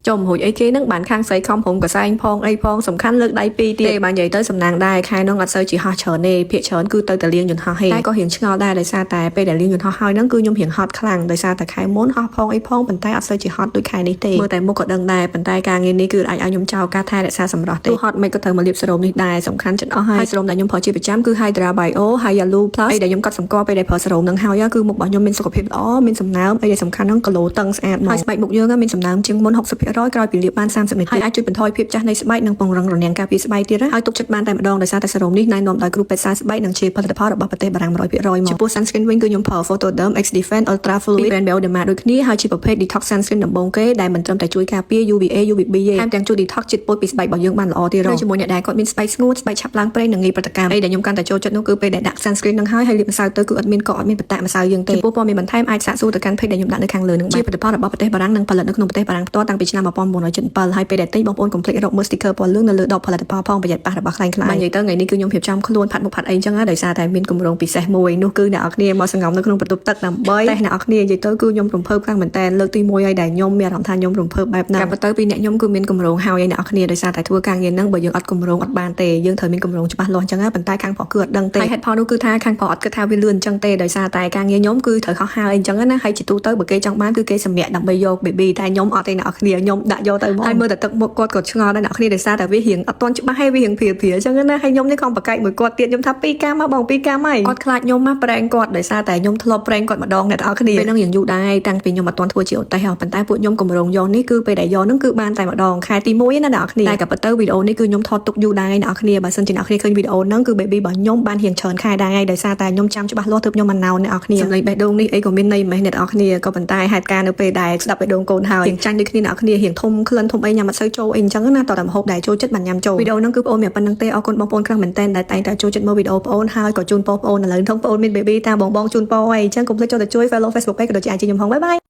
ចុំរួចអីគេនឹងបានខាងស្រីខំព្រមកសែងផងអីផងសំខាន់លើកដៃពីរទៀតទេបាននិយាយទៅសំណាងដែរខែនោះអត់សូវជាហោះច្រើនទេភាគច្រើនគឺទៅតែលាងយន្តហោះទេតែក៏រៀងឆ្ងល់ដែរដោយសារតែពេលដែលលាងយន្តហោះហើយហ្នឹងគឺខ្ញុំរៀងហត់ខ្លាំងដោយសារតែខែមុនហោះផងអីផងប៉ុន្តែអត់សូវជាហត់ដូចខែនេះទេមើលតែមុខក៏ដឹងដែរប៉ុន្តែការងារនេះគឺអាចឲ្យខ្ញុំចោលការថែរក្សាសម្រស់ទេទោះហត់មិនក៏ត្រូវមកលាបសេរ៉ូមនេះដែរសំខាន់ចិត្តអស់ហើយសេរ៉ូមដែលខ្ញុំប្រើជាប្រចាំគឺ Hydra Bio Hyalu Plus អីដែលខ្ញុំកត់សម្គាល់ពេលដែលប្រើសេរ៉ូមនឹងហើយគឺមុខរបស់ខ្ញុំមានសុខភាពល្អមានសំណើមអីដែលសំខាន់ហ្នឹងគីឡូតឹងស្អាតមកហើយស្បែកមុខយើងមានសំណើមជាងមុន60%ក្រោយពីលាបបាន30នាទីហើយអាចជួយបន្ថយភាពចាស់នៃស្បែកនិងពង្រឹងរនាំងការពារស្បែកទៀតណាហើយទុកចិត្តបានតែម្ដងដោយសារតែសេរ៉ូមនេះណែនាំដោយគ្រូពេទ្យសាស្ត្រស្បែកនិងជាផលិតផលរបស់ប្រទេសបារាំង100%មកចំពោះ sunscreen វិញគឺខ្ញុំប្រើ Photoderm X Defense Ultra Fluid ពី brand Bioderma ដូចគ្នាហើយជាប្រភេទ detox sunscreen ដំបូងគេដែលមិនត្រឹមតែជួយការពារ UVA UVB ទេថែមទាំងជួយ detox ជាតិពុលពីស្បែករបស់យើងបានល្អទៀតជាមួយអ្នកដែលគាត់មានស្បែកស្ងួតស្បែកឆាប់ឡើងប្រេងនិងងាយប្រតិកម្មអីដែលខ្ញុំកាន់តែចូលចិត្តនោះគឺពេលដែលដាក់ sunscreen នឹងហើយហើយលាបម្សៅទៅគឺអត់មានកកអត់មានបតាក់ម្សៅយើងទេចំពោះព័ត៌មានបន្ថែមអាចសាកសួរទៅកាន់ page ដែលខ្ញុំដាក់នៅខាងលើនឹងជាផលិតផលរបស់ប្រទេសបារាំងនិងផលិតនៅក្នុងប្រទេសបារាំងផ្ទាល់តាំងពីឆ្នាំ1977ហើយពេលដែលទិញបងប្អូនកុំភ្លេចរកមើល sticker ពណ៌លឿងនៅលើដបផលិតផលផងប្រយ័ត្នប៉ះរបស់ក្លែងក្លាយបាននិយាយទៅថ្ងៃនេះគឺខ្ញុំរៀបចំខ្លួនផាត់មុខផាត់អីចឹងណាដោយសារតែមានគម្រោងពិសេសមួយនោះគឺអ្នកនរគ្នាមកសង្ងំនៅក្នុងបន្ទប់ទឹកដើម្បីតែអ្នកនរគ្នានិយាយទៅគឺខ្ញុំរំភើបខ្លាំងមែនតើលើកទី1ហើយដែលខ្ញុំមានអារម្មណ៍ថាខ្ញុំរំភើបបែបហ្នឹងការពិតទៅពីអ្នកខ្ញុំគឺមានគម្រោងហើយអ្នកនរគ្នាដោយសារតែធ្វើការងារហ្នឹងបើយើងអត់គម្រោងអត់បានទេយើងត្រូវមានគម្រោងច្បាស់លាស់ចឹងណាប៉ុន្តែខាងប្រុសគឺអត់ដឹងទេហើយហេតុផលនោះគឺថាខាងប្រុសអត់គិតថាវាលឿនចឹងទេដោយសារតែការងារខ្ញុំគឺត្រូវហោះហើរអីចឹងណាហើយជាទូទៅបើគេចង់បានគឺគេសម្រាប់ដើម្បីយក baby តែខ្ញុំអត់ទេអ្នកនរគ្នាខ្ញុំដាក់យកទៅមកហើយមើលតែទឹកមុខគាត់ក៏ឆ្ងល់ដែរអ្នកនរគ្នាដោយសារតែវារៀងអត់ទាន់ច្បាស់ហើយវារៀងព្រាព្រាចឹងណាហើយខ្ញុំនេះខំប្រកែកមួយគាត់ទៀតខ្ញុំថាពីរកាមមកបងពីរកាមហើយគាត់ខ្លាចខ្ញុំមកប្រែងគាត់ដោយសារតែខ្ញុំធ្លាប់ប្រែងគាត់ម្ដងអ្នកនរគ្នាពេលហ្នឹងរៀងយូរដែរតាំងពីខ្ញុំអត់ទាន់ធ្វើជាអូតេសហ៎ប៉ុន្តែពួកខ្ញុំកម្រងយកនេះគឺពេលដែលយកហ្នឹងគឺបានតែម្ដងខែទី1ណាអ្នកនរគ្នាតែក៏ពិតទៅវីដេអូនេះគឺខ្ញុំថតទុកយូរដែរអ្នកនរគ្នាបើសិនជាអ្នកនរគ្នាឃើញវីដេអូហ្នឹងគឺ baby របស់ខ្ញុំបានរៀងច្រើនខែដែរដោយសារតែខ្ញុំចាំច្បាស់លាស់ទើបខ្ញុំមិនណោនអ្នកនរគ្នាសំឡេងបេះដូងនេះអីក៏មានន័យម៉េះអ្នកនរគ្នាក៏ប៉ុន្តែហេតុការណ៍នៅពេលដែលស្ដាប់បេះដូងកូនហើយរៀងចាញ់ដូចគ្នាអ្នកនរគ្នារៀងធំក្លិនធំអីញ៉ាំអត់សូវចូលអីអញ្ចឹងណាតតែម្ហូបដែលចូលចិត្តបានញ៉ាំចូលវីដេអូហ្នឹងគឺបងអូនមានប៉ុណ្្នឹងទេអរគុណបងប្អូនខ្លាំងមែនទែនដែលតែងតែចូលចិត្តមើលវីដេអូបងអូនហើយក៏ជូនពរបងអូនឥឡូវធំបងអូនមាន baby តាមបងបងជូនពរហើយអញ្ចឹងកុំភ្លេចចូលទៅជួយ follow Facebook page ក៏ដូចជា IG ខ្ញុំផង bye bye.